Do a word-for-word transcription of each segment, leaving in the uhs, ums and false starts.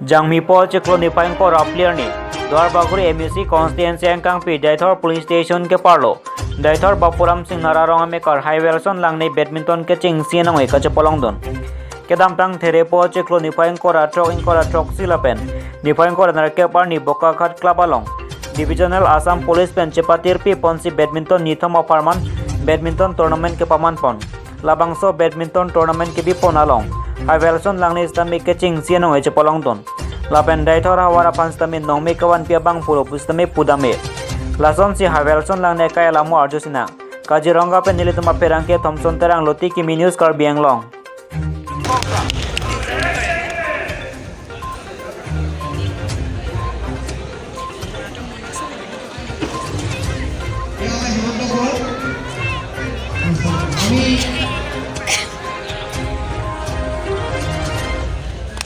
Jangmi po chiklo niphai ingkoi ra phli arni, Duarbagori M A C constituency angkangpi Deithor Police Station keparlo Deithor Bapuram Singnar arong amekar Haiwelson Langne badminton kechengsi anong-e kachepalongdun. Kedamtang There po chiklo niphai ingkoi ra throk, ingkoi ra throksi lapen niphai ingkoi ra nerkep arni Bokakhat Club along Divisional Assam Police pen chepatirpi ponsi badminton nithom apharman badminton tournament kepaman pon. Labangso badminton tournament kebipon along Haiwelson Langne sitame kechengsi anong-e chepalongdun. Lapen Deithor havar aphan sitame nongme kevanpi abang pulo pusitame pudam-e. Lasonsi Haiwelson Langne akai alamo arjusinang. Kaziranga pen nelitum apherangke Thomson Terang, Loti Kimi News, Karbi Anglong.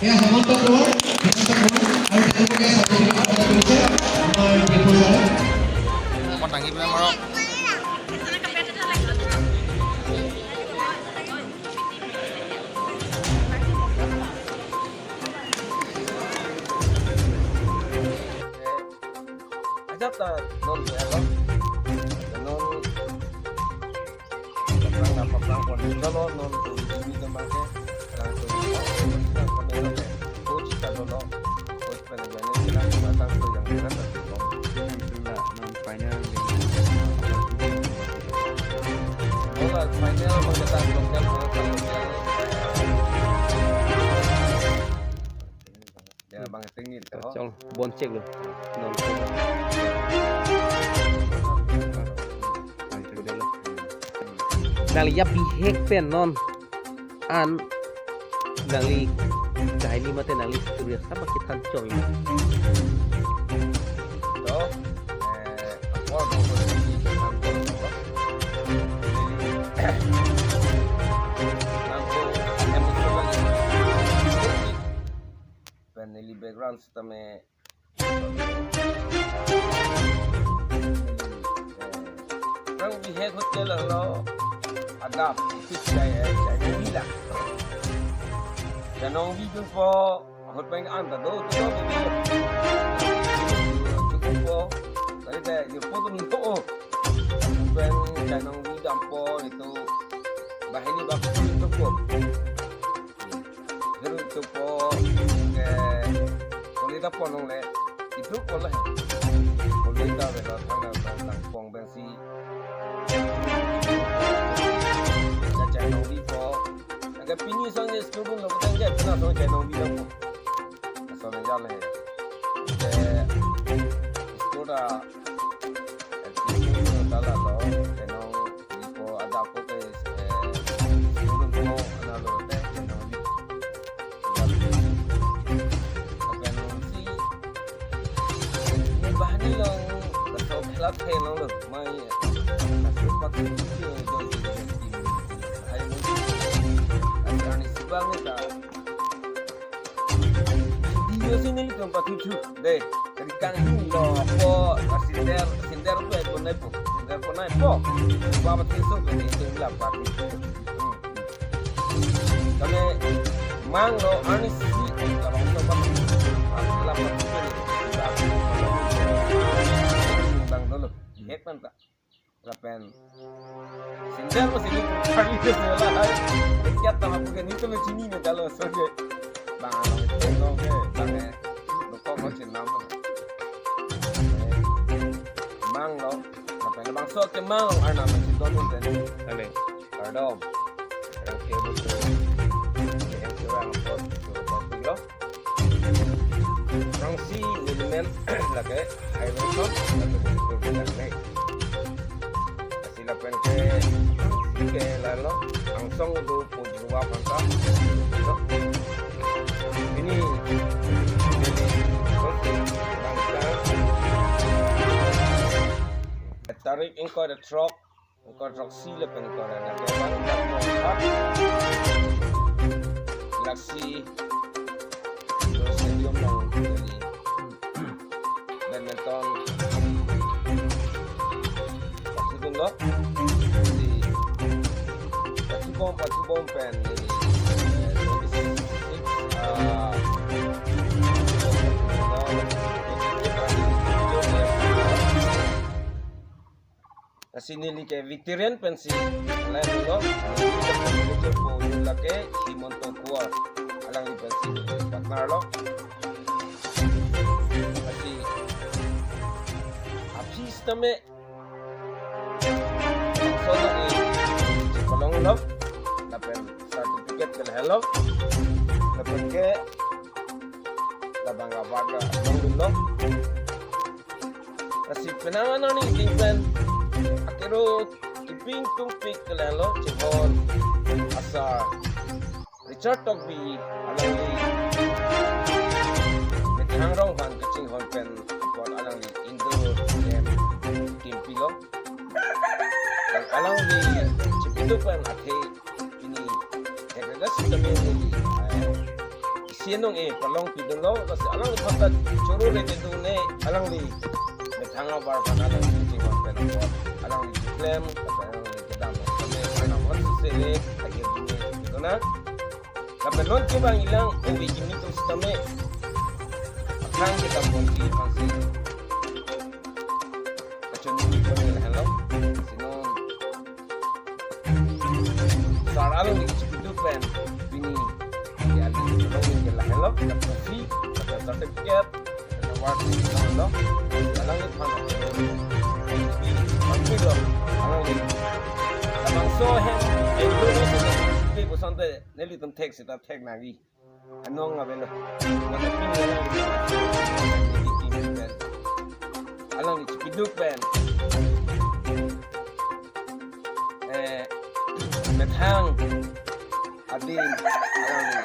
এয়া হেমন্ত কোঁৱৰ, হেমন্ত কোঁৱৰ আৰু তেওঁলোকে চাৰ্টিফিকেট প্ৰদান কৰিছে আমাৰ বিপুল ছাৰে। অকণ দাঙি পেলাই মাৰক। Ajat ta non ya lo. Non paprang na paprang pon lo non ini teman ke. Langsung paprang pon lo. Coach ta lo. Coach pen jani kita datang ke yang mana tadi lo. Final. Bola final mau datang lokal, mau datang lokal. Ya, bang tinggi. Kachong bon chek lo. Non. Nangli ya bihek pen non. An nangli dai ni mate nangli surya sama kita chong. To, eh, apa mau berhenti dengan apa? Nangko emosional. Pen neli background sitame Nang bihek hotel lo adap itu saya saya gila. Jangan bingung po hotel anda do tu do. Cukup po. Tadi saya jemput tu po. Pen jangan bidam po itu bahini bapak itu po. Zero itu po ke kolita ponong le itu po le. Kolita le lo tanggal tanggal pong bensi. Kacang nong di po. Agak pini song ni student lo kacang dia pernah song kacang nong di po. Song ni jalan. Ke student Dala lo, kenong ipo ada ko ke, eh, turun ko ana lo te, kenong di. Kenong si, ni bahani lo, betul kelak ke lo lo, mai, kasih pakai video itu, itu, itu, itu. Hai, mungkin, ada anis bang ni ta. Video sini litum pathu thu. Dei, kari kang hing lo po, sinder, sinder po, po nai po. Sinder po nai po. Ba ba tiso ke ni tum la pa. Kami mang lo ani si, kalau kita pa. La pa. Bang dolo. Hek man ta. Lapen. Sinder masih ini kali itu sebelah hai. Kiat nama bukan itu lo chini ne dalo soje. Bang, bang, bang, bang, lo kok kok chin nama. Mang lo. Lapen bang so ke mang lo arnam si don un den. Ale. Kardom. Yang ke betul. Yang kurang pot betul lo. Rangsi minimum lake highway shop lake betul betul nek. Asi lapen ke rangsi ke lalo angsong do pojua panta. Ini jadi bangsa tarik ingkoi da truck. Ingkoi throksi lapen ingkoi ra nerkep abang ingkoi throksi. Galaxy Indoor Stadium along neli badminton pathu dunlo. Si pathu bom, pathu bom pen neli, eh, twenty six, ah, Lasi neli ke veteran pensi lahenlo. Lake Himanta Kuar, alangli pensi partner lo. Lasi aphi sitame sono e chepalonglo, lapen certificate ke lahenlo, lapen ke labang award longdunlo. Lasi penang anani tingpen akero kiping tungpik ke lahenlo, chepon asar Richard Tokbi alangli methang rong aphan kachinghon pen apot alangli indoor game team pilo. Alangli chipiduk pen athe pini Heritage Community, eh, isi anong e palongpidunlo, lasi alangli aphan ta choro re kedun ne, alangli methang abar aphan alangli kachinghon pen apot alangli keklem, lapen alangli kedam sitame, karena mon suse le, akhir dunia gitu na. Lapen non kevang ilang ove kimi atum sitame aphrang kedam ponji aphansi kachoningri pon lahenlo. Lasi non sar alangli kachipiduk pen pini ya alangli ke lahenlo, lapen trophy, lapen certificate, lapen award lahenlo. Alangli aphan pilo, alangli labangso ahem, eh, lo lo se, te pusonte nelitum thek seta thek nangji. Anong avelo. Mata pini alangli chipiduk pen, eh, methang adim alangli